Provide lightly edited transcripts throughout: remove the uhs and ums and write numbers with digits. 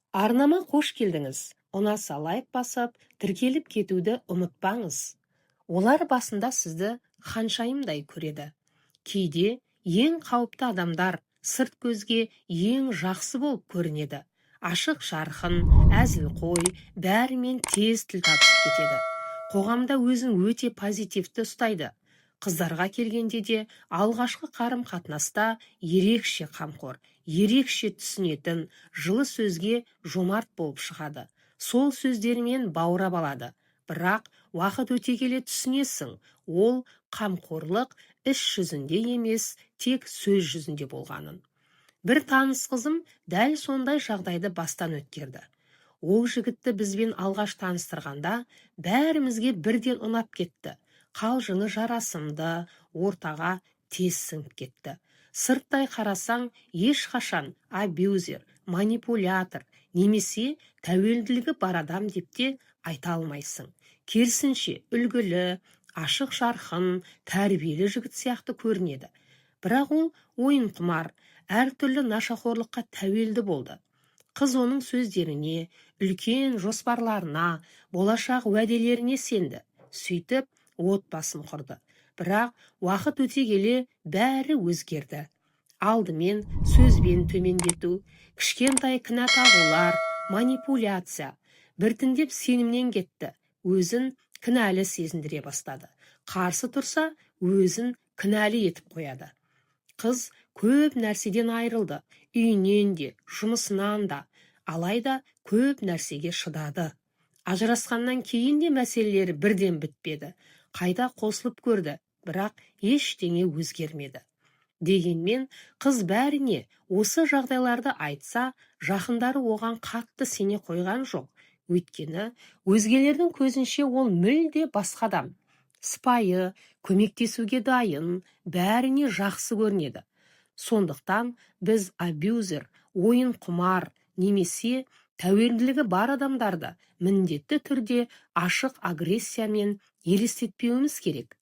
Арнама қош келдіңіз! Ұнаса, лайк басып, тіркеліп кетуді ұмытпаңыз. Олар басында сізді ханшайымдай көреді. Кейде ең қауіпті адамдар сырт көзге ең жақсы болып көрінеді. Ашық жарқын, әзілқой, бәрімен тез тіл табысып кетеді. Қоғамда өзін өте позитивті ұстайды. Қыздарға келгенде де алғашқы қарым-қатынаста ерекше қамқор, ерекше түсінетін, жылы сөзге жомарт болып шығады. Сол сөздерімен баурап алады. Бірақ уақыт өте келе түсінесің, ол қамқорлық іс жүзінде емес, тек сөз жүзінде болғанын. Бір таныс қызым дәл сондай жағдайды бастан өткерді. Ол жігітті бізбен алғаш таныстырғанда, бәрімізге бірден ұнап кетті. Қалжыңы жарасымды, ортаға тез сіңіп кетті. Сырттай қарасаң, ешқашан абьюзер, манипулятор немесе тәуелділігі бар адам деп те айта алмайсың. Керісінше, үлгілі, ашық жарқын, тәрбиелі жігіт сияқты көрінеді. Бірақ ол ойынқұмар, әртүрлі нашақорлыққа тәуелді болды. Қыз оның сөздеріне, үлкен жоспарларына, болашақ уәделеріне сенді. Сөйтіп, отбасын құрды. Бірақ уақыт өте келе бәрі өзгерді. Алдымен сөзбен төмендету, кішкентай кінә тағулар, манипуляция. Біртіндеп сенімнен кетті, өзін кінәлі сезіндіре бастады. Қарсы тұрса, өзін кінәлі етіп қояды. Қыз көп нәрседен айырылды, үйінен де, жұмысынан да, алайда көп нәрсеге шыдады. Ажырасқаннан кейін де мәселелері бірден бітпеді. Қайта қосылып көрді, бірақ ештеңе өзгермеді. Дегенмен қыз бәріне осы жағдайларды айтса, жақындары оған қатты сене қойған жоқ. Өйткені өзгелердің көзінше ол мүлде басқа адам. Сыпайы, көмектесуге дайын, бәріне жақсы көрінеді. Сондықтан біз абьюзер, ойын құмар немесе тәуелділігі бар адамдарды міндетті түрде ашық агрессиямен елестетпеуіміз керек.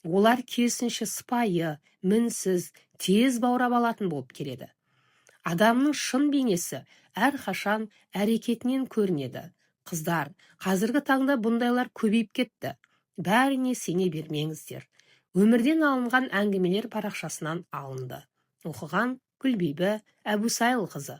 Олар керісінше сыпайы, мінсіз, тез баурап алатын болып келеді. Адамның шын бейнесі әрқашан әрекетінен көрінеді. Қыздар, қазіргі таңда бұндайлар көбейіп кетті. Бәріне сене бермеңіздер. Өмірден алынған әңгімелер парақшасынан алынды. Оқыған Гүлбибі Әбусайылқызы.